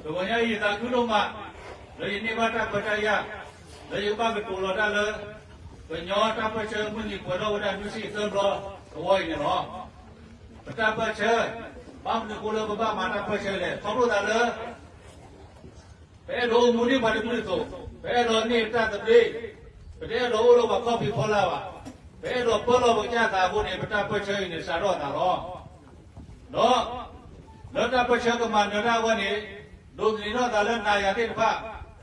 တဂီၤညါအံၤ ယသးခုဒိၣ်မး လၢယန့ၢ်ဘၣ်တၢ်ခွဲးတၢ်ယာ် လၢယကဘၣ်ကတိၤလီၤတၢ်လၢ ကညီတၢ်ပၢၢ်ဆၢမုၢ်နံၤပှဲၤထီၣ်ဝဲဒၣ်နွံဆံသၢဘျီတဝီအံၤန့ၣ်လီၤ. ပတၢ်ပၢၢ်ဆၢ ဘၣ်မနုၤအဃိလၢပဘၣ်မၤတၢ်ပၢၢ်ဆၢလဲၣ်. ခီဖျိသးလၢ ပအဲၣ်ဒိးအိၣ်မူဒ်ပှၤတကလုာ်အသိး, ပအဲၣ်ဒိးန့ၢ်တၢ်သဘျ့, ပတအဲၣ်ဒိးအိၣ်လၢပှၤခီၣ်ဖံးဖီလာ်ဘၣ်. ပအဲၣ်ဒိးပၢလီၤပကစၢ်သးအဃိန့ၣ် ပတၢ်ပၢၢ်ဆၢအံၤန့ၣ် စးထီၣ်အသးလီၤ. ဒီး လၢတၢ်ပၢၢ်ဆၢကမၤနၢၤတၢ်အဂီၢ်န့ၣ် ဒိးသန့ၤထီၣ်သးလၢနၤယၤသ့ၣ်တဖၣ်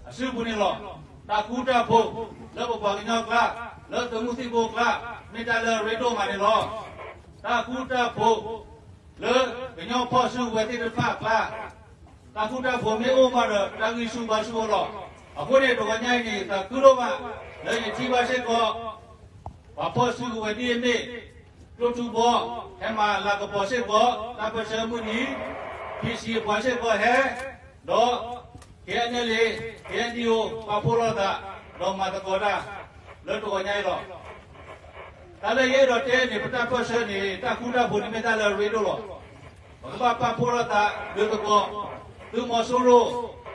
အစုပူၤန့ၣ်လီၤ. တၢ်ဃူတၢ်ဖိး လၢပပှၤကညီအကျါ, လၢသုးမုၢ်သံၣ်ဘိအကျါ, မ့ၢ်တၢ်လၢအရ့ဒိၣ်မးန့ၣ်လီၤ. တၢ်ဃူတၢ်ဖိး လၢကညီဖီၣ်စုကဝဲၤသ့ၣ်တဖၣ်အကျါ, တၢ်ဃူတၢ်ဖိးမ့ၢ်အိၣ်မးဒီး တၢ်ဂံၢ်ဆူၣ်ဘါဆူၣ်အိၣ်လီၤ. အဃိန့ၣ် တဂီၤညါအံၤန့ၣ် ယသးခုဒိၣ်မး လၢယထံၣ်ဘၣ်စ့ၢ်ကီး ပှၤဖီၣ်စုကဝဲၤဒ်အမ့ၢ် ကျိထူဘီ ဟဲမၤလၤကပီၤစ့ၢ်ကီး တၢ်ပၢၢ်ဆၢမုၢ်နံၤ, ဖံဆံးအပှၤစ့ၢ်ကီးဟဲ, ဒီး KNLA, KNDO ပာ်ဖှိၣ်လိာ်သး ဒီးမၤသကိးတၢ် လၢတဂီၤညါအံၤလီၤ. တၢ်လၢယအဲၣ်ဒိးတဲန့ၣ် ပတၢ်ပၢၢ်ဆၢန့ၣ် တၢ်ဃူတၢ်ဖိးန့ၣ်မ့ၢ်တၢ်လၢအရ့ဒိၣ်လီၤ. ပကဘၣ်ပာ်ဖှိၣ်လိာ်သး ဒုးသကိး သုးမီၤစိရိၤ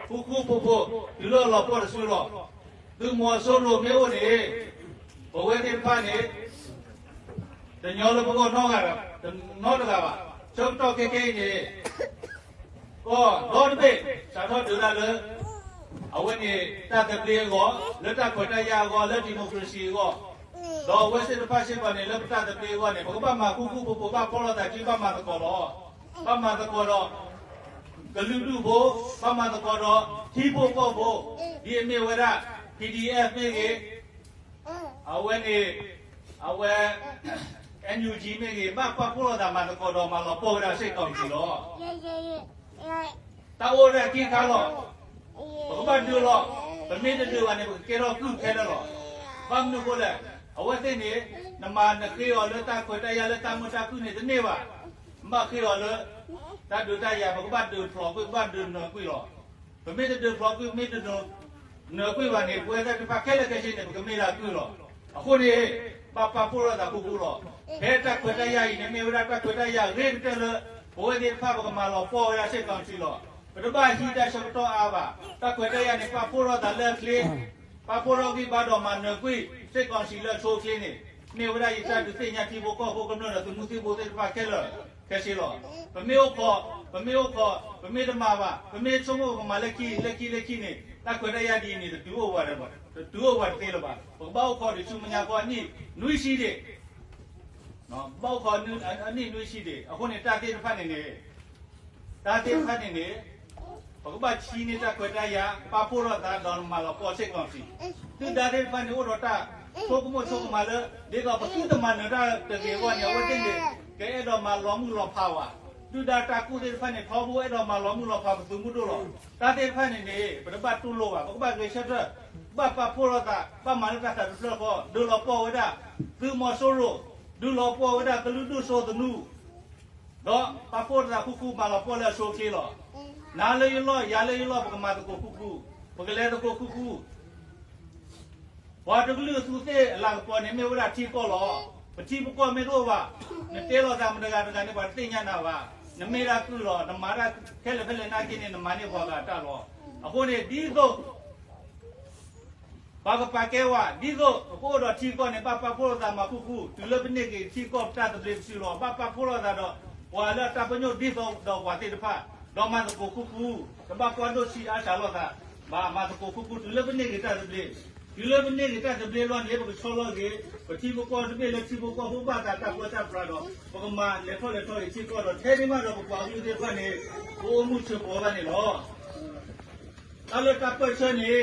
ဃူဃူဖိးဖိး တုၤလၢအလီၤပှီၢ်တစုလီၤ. သုးမီၤစိရိၤမ့ၢ်အိၣ်န့ၣ် ပဝဲသ့ၣ်တဖၣ်န့ၣ် တညီလၢပဂီၢ်နီတဂၤဘၣ်. ဆၢကတီၢ်ခဲခဲအံၤန့ၣ် ကီၢ်ဒီတဘ့ၣ် စးထီၣ်ဒုးတၢ်လၢ အဝဲန့ၣ်တၢ်သဘျ့အဂီၢ်, လၢတၢ်ခွဲးတၢ်ယာ်အဂီၢ်, လၢ democracy အဂီၢ်, ဒီးအဝဲသ့ၣ်တဖၣ်စ့ၢ်ကီးန့ၣ် လၢပတၢ်သဘျ့အဂီၢ်န့ၣ် ပကဘၣ်မၤဃူဃူဖိးဖိး ဘၣ်ဖှိၣ်လိာ်သးခံ ဘၣ်မၤသကိးလီၤ. ဘၣ်မၤသကိးဒီး ကလုာ်ဒူၣ်ဖိ, ဘၣ်မၤသကိးဒီးထံဖိကီၢ်ဖိ, ဒ်အမ့ၢ်ဝဲဒၣ် PDF မ့ၢ်ဂ့ၤ, အဝဲန့ၣ် အဝဲ NUG မ့ၢ်ဂ့ၤ, ဘၣ်ပာ်ဖှိၣ်လိာ်သးမၤသကိးဒီးမၤလီၤပှီၢ်ဝဲဒၣ်စ့ၢ်ကီးလီၤ. တၢ်အိၣ်ဝဲဒၣ်ခံခါလီၤ. ပကဘၣ်ဒုးလီၤ. ပမ့ၢ်တဒုးဘၣ်န့ၣ် ပကကဲထီၣ်ကုၢ်ခဲလၢာ်လီၤ. ဘၣ်မနုၤအဃိလဲၣ်, အဝဲသ့ၣ်န့ၣ် နမၤနဃ့အီၤလၢတၢ်ခွဲးတၢ်ယာ်လၢတၢ်မုာ်တၢ်ခုၣ်န့ၣ်တန့ၢ်ဘၣ်. နဘၣ်ဃ့အီၤလၢ တၢ်ဒုးတၢ်ယၤ ပကဘၣ်ဒုးဖျိးကွံာ် ပကဘၣ်ဒုးနၢၤကွံာ်လီၤ. ပမ့ၢ်တဒုးဖျိးကွံာ် မ့ၢ်တဒုးနၢၤကွံာ်ဘၣ်န့ၣ် ပဝဲသ့ၣ်တဖၣ်ခဲလၢာ်ခဲဆ့န့ၣ် ပကမ့ၢ်ဒၣ်ကုၢ်လီၤ. အဃိန့ၣ် ဘၣ်ပာ်ဖှိၣ်ထီၣ်သးဃူဃူလီၤ. ဖဲတၢ်ခွဲးတၢ်ယာ်အံၤန့ၣ် မ့ၢ်ဝဲဒၣ်တၢ်ခွဲးတၢ်ယာ်အဂ့ၤကတၢၢ်လၢ ပဝဲသ့ၣ်တဖၣ်ပကမၤလီၤပှီၢ်ဝဲဒၣ်စ့ၢ်ကီးလီၤ. ပတဘၣ်ဟံးတၢ်ဆၢကတီၢ်အါဘၣ်. တၢ်ခွဲးတၢ်ယာ်န့ၣ် ပာ်ဖှိၣ်ထီၣ်သးလၢအချ့ ပာ်ဖှိၣ်ထီၣ်ဂံၢ်ဘါဒီးမၤနၢၤကွံာ် စ့ၢ်ကီးလၢအဆိအချ့န့ၣ် မ့ၢ်ဝဲဒၣ်ယတၢ်ဒုးသ့ၣ်ညါထံဖိကီၢ်ဖိကမျၢၢ်ဒီးသုးမုၢ်သံၣ်ဘိသ့ၣ်တဖၣ်ခဲလၢာ်ခဲဆ့လီၤ. ပမ့ၢ်အိၣ်ခိး, ပမ့ၢ်အိၣ်ခိး, ပမ့ၢ်တမၤဘၣ်, ပမ့ၢ်ဆိကမိၣ်ပကမၤလၢခံ လၢခံ လၢခံန့ၣ် တၢ်ခွဲးတၢ်ယာ်ဒ်အံၤန့ၣ် တတုၤအိၣ်ဝဲတသ့, တတုၤအိၣ်ဝဲတသ့လၢၤဘၣ်. ပကဘၣ်အိၣ်ခိးဒံးဆူမဲာ်ညါခီအနံၣ်နွံဆံဒံး ဘၣ်အိၣ်ခိးအနံၣ်နွံဆံဒံး. အဃိန့ၣ် တၢ်သ့ၣ်တဖၣ်န့ၣ်န့ၣ် တၢ်သ့ၣ်တဖၣ်န့ၣ်န့ၣ် ပကဘၣ်ဆှၢန့ၢ်တၢ်ခွဲးတၢ်ယာ် ပာ်ဖှိၣ်ထီၣ်သးဒီးမၤလီၤပှီၢ်စ့ၢ်ကီးလီၤ. ဒုၣ်ဒါသ့ၣ်တဖၣ်န့ၣ် အိၣ်ဒီးတၢ်ဆိကမိၣ်ဆိကမးလၢ ဒ်သိးပသုတမၤနၢၤတၢ်တဂ့ၤအဂီၢ်န့ၣ် အဝဲသ့ၣ်န့ၣ် ကအဲၣ်ဒိးမၤလီၤမုၢ်လီၤဖးဝဲ. ဒုၣ်ဒါတၢ်ကူၣ်သ့ၣ်တဖၣ်န့ၣ် ထီဘိအဲၣ်ဒိးမၤလီၤမုၢ်လီၤဖးပသုးမုၢ်ဒိၣ်လီၤ. တၢ်သ့ၣ်တဖၣ်န့ၣ်န့ၣ် ပတဘၣ်တူၢ်လိာ်ဘၣ်, ပကဘၣ်ဂဲၤဆၢထၢၣ်, ဘၣ်ပာ်ဖှိၣ်ထီၣ်သး, ဘၣ်မၤလၢတၢ်သးတဖျၢၣ်ဃီ, ဒုးလီၤပှီၢ်ဝဲဒၣ် သုးမီၤစိရိၤ, ဒုးလီၤပှီၢ်ဝဲဒၣ်ကလုာ်ဒူၣ်စိသနူ ဒီးပာ်ဖှိၣ်ထီၣ်သးဃူဃူ မၤလီၤပှီၢ်လၢအဆိအချ့လီၤ. နၤလၢယလီၢ်, ယၤလၢယလီၢ်, ပကမၤသကိးဃူဃူ, ပကလဲၤသကိးဃူဃူ. ပှၤတကလုာ်အသူးသ့ၣ်အလၤကပီၤန့ၣ် မ့ၢ်ဝဲဒၣ်ထံကီၢ်လီၤ. ပထံပကီၢ်မ့ၢ်တအိၣ်ဘၣ်, နတဲလိာ်သးမတၤတဂၤတဂၤန့ၣ် ပှၤတသ့ၣ်ညါနၤဘၣ်. နမ့ၢ်ဒၣ်ကုၢ်လီၤ, နမၤတၢ်ခဲလၢာ်ဖဲလဲၣ်နာ်က့န့ၣ် နမၤန့ၢ်ပှၤဂၤအတၢ်လီၤ. အဃိန့ၣ် ဒ်သိး ပှၤကပာ်ကဲဝဲ, ဒ်သိးပကအိၣ်ဒီးထံကီၢ်န့ၣ် ဘၣ်ပာ်ဖှိၣ်လိာ်သးမၤဃူဃူ, တုၤလၢပန့ၢ်က့ၤထံကီၢ်ပတၢ်သဘျ့ပစုလီၤ. ဘၣ်ပာ်ဖှိၣ်လိာ်သးဒီး ပှၤလၢအတၢ်ပညိၣ်ဒ်သိးဒီးပှၤသ့ၣ်တဖၣ်, ဒီးမၤသကိးဃူဃူ, တဘၣ်ကွၢ်ဒိၣ်ဆံးအါစှၤလိာ်သးဘၣ်, မၤသကိးဃူဃူ တုၤလၢပန့ၢ်က့ၤတၢ်သဘျ့. တုၤလၢပန့ၢ်က့ၤတၢ်သဘျ့လီၤန့ၣ် ပကဆီလီၤက့ၤ ပထံပကီၢ်တဘ့ၣ်လၢထံဖိကီၢ်ဖိဘၣ်သးတၢ်ပၢတၢ်ပြးဒီး ပကမၤလဲၤထီၣ်လဲၤထီအံၤထံကီၢ်ဒီး ထဲန့ၣ်မးဒီးပပှၤကလုာ်သ့ၣ်တဖၣ်န့ၣ် ကအိၣ်မူဆၢပှဲၤဘၣ်န့ၣ်လီၤ. တၢ်လၢတၢ်ပၢၢ်ဆၢန့ၣ်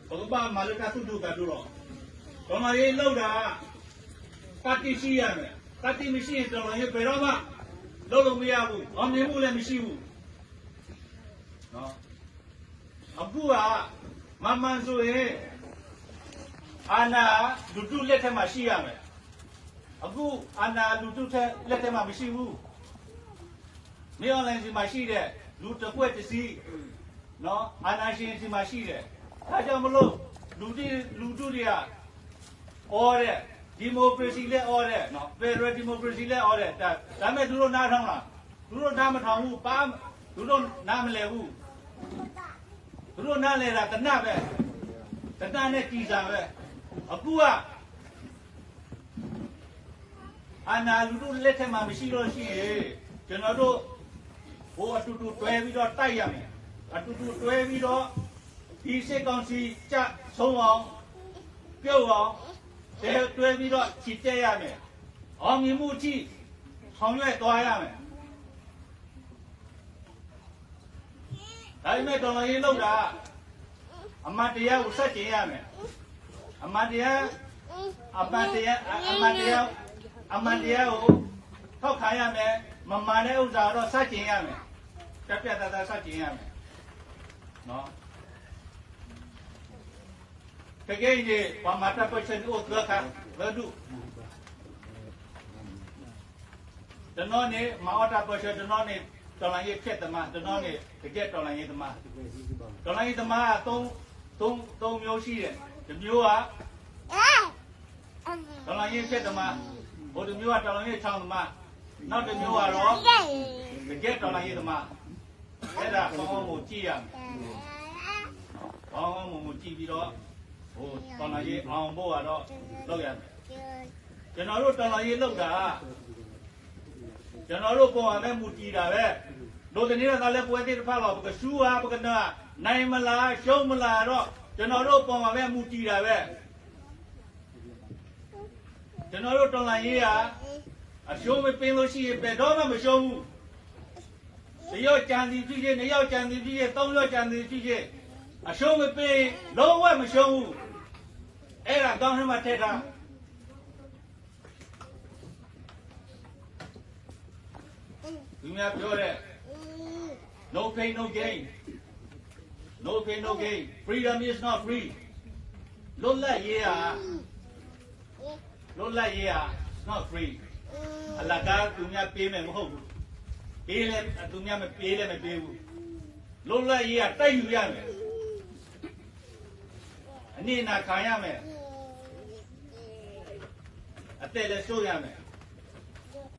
ပကဘၣ်မၤလၢတၢ်သူၣ်ဒူသးဒူလီၤ. တော်လှန်ရေးလုပ်တာ သတ္တိရှိရမယ်. သတ္တိမရှိရင် တော်လှန်ရေးဘယ်တော့မှ လုပ်လို့မရဘူး. အောင်မြင်မှုလည်းမရှိဘူး. နော်။ အခုက မှန်မှန်ဆိုရင် အာဏာ လူထုလက်ထဲမှာရှိရမယ်. အခု အာဏာ လူထုထဲ လက်ထဲမှာမရှိဘူး. မင်းအောင်လှိုင်ဆီမှာရှိတယ်. လူတစ်ဝက်တစ်စည်း နော်, အာဏာရှင်ဆီမှာရှိတယ်. ဒါကြောင့်မလို့ လူထု, လူထုတွေက အော်တယ်, democracy လည်းအော်တယ်, နော်, federal democracy လည်းအော်တယ်. ဒါ, ဒါပေမဲ့ သူတို့နားထောင်လား? သူတို့နားမထောင်ဘူး, ပါ, သူတို့နားမလည်ဘူး, သူတို့နားလည်တာ သေနတ်ပဲ, သေနတ်နဲ့ကျည်ဆံပဲ, အခုက အာဏာ လူထုလက်ထက်မှာ မရှိလို့ရှိရင် ကျွန်တော်တို့ ဟို အတူတူတွဲပြီးတော့ တိုက်ရမယ်, အတူတူတွဲပြီးတော့ ဒီစစ်ကောင်စီကျဆုံးအောင် ပြုတ်အောင် တွဲတွဲပြီးတော့ ချီတက်ရမယ်, အောင်မြင်မှုအထိ ဆောင်ရွက်သွားရမယ်. ဒါပေမဲ့ တော်လှန်ရေးလုပ်တာ အမှန်တရားကို ဆန့်ကျင်ရမယ်, အမှန်တရား အမှန်တရား အမှန်တရား အမှန်တရားကို ထောက်ခံရမယ်, မမှန်တဲ့ဥစ္စာတော့ ဆန့်ကျင်ရမယ်, ပြတ်ပြတ်သားသား ဆန့်ကျင်ရမယ်. ခဲကနံၣ်အံၤန့ၣ် ပှၤမၤတၢ်ပၢၢ်ဆၢန့ၣ် အိၣ်သၢခါ, သၢဒူၣ်, တနီၤန့ၣ် မၤအီၣ်တၢ်ပၢၢ်ဆၢ, တနီၤန့ၣ် တော်လှန်ရေးဖျက်သမား, တနီၤန့ၣ် တကယ့်တော်လှန်ရေးသမား. တော်လှန်ရေးသမား သုံး, သုံးမျိုးရှိတယ်. တစ်မျိုးက တော်လှန်ရေးချောင်းသမား, ဟိုတစ်မျိုးက တော်လှန်ရေးချောင်းသမား, နောက်တစ်မျိုးကတော့ တကယ့်တော်လှန်ရေးသမား. အဲဒါ ကောင်းကောင်းကို ကြည့်ရမယ်, ကောင်းကောင်းကို ကြည့်ပြီးတော့ ဟို တော်လှန်ရေးအောင်ဖို့ကတော့ လုပ်ရမယ်. ကျွန်တော်တို့ တော်လှန်ရေးလုပ်တာ ကျွန်တော်တို့ပေါ်မှာပဲ မူတည်တာပဲ. ဒိးသန့ၤဒီးသးလၢ ပဝဲသ့ၣ်တဖၣ်လီၤ. ပကဆူဧါ ပကနၢၤဧါ, နိုင်မလား ရှုံးမလားတော့ ကျွန်တော်တို့ပေါ်မှာပဲ မူတည်တာပဲ. ကျွန်တော်တို့ တော်လှန်ရေးက အရှုံးမပေးလို့ရှိရင် ဘယ်တော့မှ မရှုံးဘူး. တစ်ယောက်ကျန်သည်ဖြစ်စေ, နှစ်ယောက်ကျန်သည်ဖြစ်စေ, သုံးယောက်ကျန်သည်ဖြစ်စေ, အရှုံးမပေးရင် လုံးဝမရှုံးဘူး. အဲ့ဒါ ခေါင်းထဲမှာ ထည့်ထား. သူများပြောတဲ့ no pain, no gain, no pain, no gain, freedom is not free. လွတ်လပ်ရေးဟာ လွတ်လပ်ရေးဟာ not free. အလကား သူများပေးမယ် မဟုတ်ဘူး. ပေးလည်း သူများမပေးလည်း မပေးဘူး. လွတ်လပ်ရေးက တိုက်ယူရမယ်. အနစ်နာခံရမယ်. အသက်လည်း စွန့်ရမယ်.